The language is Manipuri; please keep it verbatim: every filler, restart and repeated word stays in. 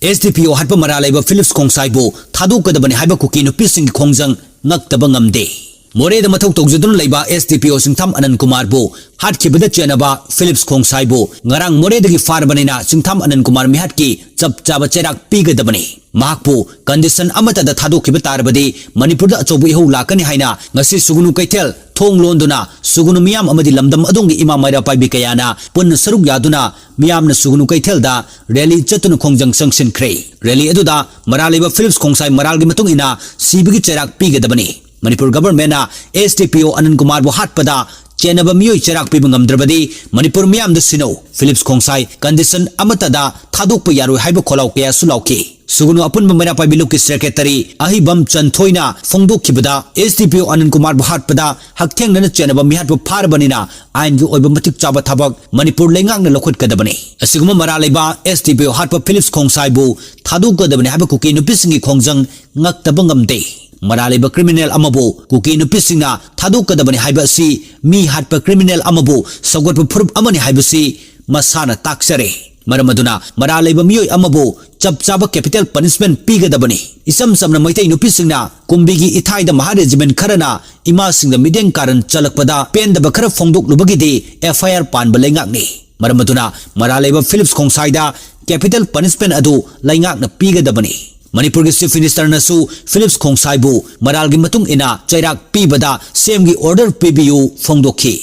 ꯑꯦꯁ ꯗꯤ ꯄꯤ ꯑꯣ ꯍꯥꯠꯄ ꯃꯔꯥꯜ ꯂꯩꯕ ꯐꯤꯂꯤꯞꯁ ꯈꯣꯡꯁꯥꯏꯕꯨ ꯊꯥꯗꯣꯛꯀꯗꯕꯅꯤ ꯍꯥꯏꯕ ꯀꯨꯀꯤ ꯅꯨꯄꯤꯁꯤꯡꯒꯤ ꯈꯣꯡꯖꯪ ꯉꯛꯇꯕ ꯉꯝꯗꯦ꯫ ꯃꯣꯔꯦꯗ ꯃꯊꯧ ꯇꯧꯖꯗꯨꯅ ꯂꯩꯕ ꯑꯦꯁ ꯗꯤ ꯄꯤ ꯑꯣ ꯁꯤꯡꯊꯥꯝ ꯑꯅꯟ ꯀꯨꯃꯥꯔꯕꯨ ꯍꯥꯠꯈꯤꯕꯗ ꯆꯦꯟꯅꯕ ꯐꯤꯂꯤꯞꯁ ꯈꯣꯡꯁꯥꯏꯕꯨ ꯉꯔꯥꯡ ꯃꯣꯔꯦꯗꯒꯤ ꯐꯥꯔꯕꯅꯤꯅ ꯁꯤꯡꯊꯥꯝ ꯑꯅꯟ ꯀꯨꯃꯥꯔ ꯃꯤꯍꯥꯠꯀꯤ ꯆꯞ ꯆꯥꯕ ꯆꯩꯔꯥꯛ ꯄꯤꯒꯗꯕꯅꯤ꯫ ꯃꯍꯥꯛꯄꯨ condition ꯑꯃꯠꯇꯗ ꯊꯥꯗꯣꯛꯈꯤꯕ ꯇꯥꯔꯕꯗꯤ ꯃꯅꯤꯄꯨꯔꯗ ꯑꯆꯧꯕ ꯏꯍꯧ ꯂꯥꯛꯀꯅꯤ ꯍꯥꯏꯅ ꯉꯁꯤ ꯁꯨꯒꯨꯅꯨ ꯀꯩꯊꯦꯜ ꯊꯣꯡ ꯂꯣꯟꯗꯨꯅ ꯁꯨꯒꯨꯅꯨ ꯃꯤꯌꯥꯝ ꯑꯃꯗꯤ ꯂꯝꯗꯝ ꯑꯗꯣꯝꯒꯤ ꯏꯃꯥ ꯃꯩꯔꯥ ꯄꯥꯏꯕꯤ ꯀꯌꯥꯅ ꯄꯨꯟꯅ ꯁꯔꯨꯛ ꯌꯥꯗꯨꯅ ꯃꯤꯌꯥꯝꯅ ꯁꯨꯒꯨꯅꯨ ꯀꯩꯊꯦꯜꯗ rally ꯆꯠꯇꯨꯅ ꯈꯣꯡꯖꯪ ꯆꯪꯁꯤꯟꯈ꯭ꯔꯦ꯫ Rally ꯑꯗꯨꯗ ꯃꯔꯥꯜ ꯂꯩꯕ ꯐꯤꯂꯤꯞꯁ ꯈꯣꯡꯁꯥꯏ ꯃꯔꯥꯜꯒꯤ ꯃꯇꯨꯡ ꯏꯟꯅ ꯁꯤꯕꯒꯤ ꯆꯩꯔꯥꯛ ꯄꯤꯒꯗꯕꯅꯤ꯫ ꯃꯅꯤꯄꯨꯔ governmentꯅ ꯑꯦꯁ ꯗꯤ ꯄꯤ ꯑꯣ ꯑꯅꯟ ꯀꯨꯃꯥꯔꯕꯨ ꯍꯥꯠꯄꯗ ꯆꯦꯟꯅꯕ ꯃꯤꯑꯣꯏ ꯆꯩꯔꯥꯛ ꯄꯤꯕ ꯉꯝꯗ꯭ꯔꯕꯗꯤ ꯃꯅꯤꯄꯨꯔ ꯃꯤꯌꯥꯝꯗ ꯁꯤꯅꯧ, ꯐꯤꯂꯤꯞꯁ ꯈꯣꯡꯁꯥꯏ condition ꯑꯃꯠꯇꯗ ꯊꯥꯗꯣꯛꯄ ꯌꯥꯔꯣꯏ ꯍꯥꯏꯕ ꯈꯣꯜꯂꯥꯎ ꯀꯌꯥꯁꯨ ꯂꯥꯎꯈꯤ꯫ ꯁꯨꯒꯨꯅꯨ ꯑꯄꯨꯟꯕ ꯃꯩꯔꯥ ꯄꯥꯏꯕꯤ ꯂꯨꯞꯀꯤ secretary ꯑꯍꯤꯕꯝ ꯆꯟꯊꯣꯏꯅ ꯐꯣꯡꯗꯣꯛꯈꯤꯕꯗ, ꯑꯦꯁ ꯗꯤ ꯄꯤ ꯑꯣ ꯑꯅꯟ ꯀꯨꯃꯥꯔꯕꯨ ꯍꯥꯠꯄꯗ ꯍꯛꯊꯦꯡꯅꯅ ꯆꯦꯟꯅꯕ ꯃꯤꯍꯥꯠꯄ ꯐꯥꯔꯕꯅꯤꯅ ꯑꯥꯏꯟꯒꯤ ꯑꯣꯏꯕ ꯃꯇꯤꯛ ꯆꯥꯕ ꯊꯕꯛ ꯃꯅꯤꯄꯨꯔ ꯂꯩꯉꯥꯛꯅ ꯂꯧꯈꯠꯀꯗꯕꯅꯤ꯫ ꯑꯁꯤꯒꯨꯝꯕ ꯃꯔꯥꯜ ꯂꯩꯕ ꯑꯦꯁ ꯗꯤ ꯄꯤ ꯑꯣ ꯍꯥꯠꯄ ꯐꯤꯂꯤꯞꯁ ꯈꯣꯡꯁꯥꯏꯕꯨ ꯊꯥꯗꯣꯛꯀꯗꯕꯅꯤ ꯍꯥꯏꯕ ꯀꯨꯀꯤ ꯅꯨꯄꯤꯁꯤꯡꯒꯤ ꯈꯣꯡꯖꯪ ꯉꯛꯇꯕ ꯉꯝꯗꯦ꯫ ꯃꯔꯥꯜ ꯂꯩꯕ criminal ꯑꯃꯕꯨ ꯀꯨꯀꯤ ꯅꯨꯄꯤꯁꯤꯡꯅ ꯊꯥꯗꯣꯛꯀꯗꯕꯅꯤ ꯍꯥꯏꯕ ꯑꯁꯤ ꯃꯤ ꯍꯥꯠꯄ criminal ꯑꯃꯕꯨ ꯁꯧꯒꯠꯄ ꯐꯨꯔꯨꯞ ꯑꯃꯅꯤ ꯍꯥꯏꯕꯁꯤ ꯃꯁꯥꯅ ꯇꯥꯛꯆꯔꯦ꯫ ꯃꯔꯝ ꯑꯗꯨꯅ ꯃꯔꯥꯜ ꯂꯩꯕ ꯃꯤꯑꯣꯏ ꯑꯃꯕꯨ ꯆꯞ ꯆꯥꯕ capital punishment ꯄꯤꯒꯗꯕꯅꯤ꯫ ꯏꯆꯝ ꯆꯝꯅ ꯃꯩꯇꯩ ꯅꯨꯄꯤꯁꯤꯡꯅ ꯀꯨꯝꯕꯤꯒꯤ ꯏꯊꯥꯏꯗ ꯃꯍꯥ regiment ꯈꯔꯅ ꯏꯃꯥꯁꯤꯡꯗ ꯃꯤꯠꯌꯦꯡ ꯀꯥꯔꯟ ꯆꯜꯂꯛꯄꯗ ꯄꯦꯟꯗꯕ ꯈꯔ ꯐꯣꯡꯗꯣꯛꯂꯨꯕꯒꯤꯗꯤ F I R ꯄꯥꯟꯕ ꯂꯩꯉꯥꯛꯅꯤ꯫ ꯃꯔꯝ ꯑꯗꯨꯅ ꯃꯔꯥꯜ ꯂꯩꯕ ꯐꯤꯂꯤꯞꯁ ꯈꯣꯡꯁꯥꯏꯗ capital punishment ꯑꯗꯨ ꯂꯩꯉꯥꯛꯅ ꯄꯤꯒꯗꯕꯅꯤ꯫ ꯃꯅꯤꯄꯨꯔꯒꯤ Chief Ministerꯅꯁꯨ ꯐꯤꯂꯤꯞꯁ ꯈꯣꯡꯁꯥꯏꯕꯨ ꯃꯔꯥꯜꯒꯤ ꯃꯇꯨꯡ ꯏꯟꯅ ꯆꯩꯔꯥꯛ ꯄꯤꯕꯗ ꯁꯤ ꯑꯦꯝꯒꯤ order ꯄꯤꯕꯤꯌꯨ ꯐꯣꯡꯗꯣꯛꯈꯤ꯫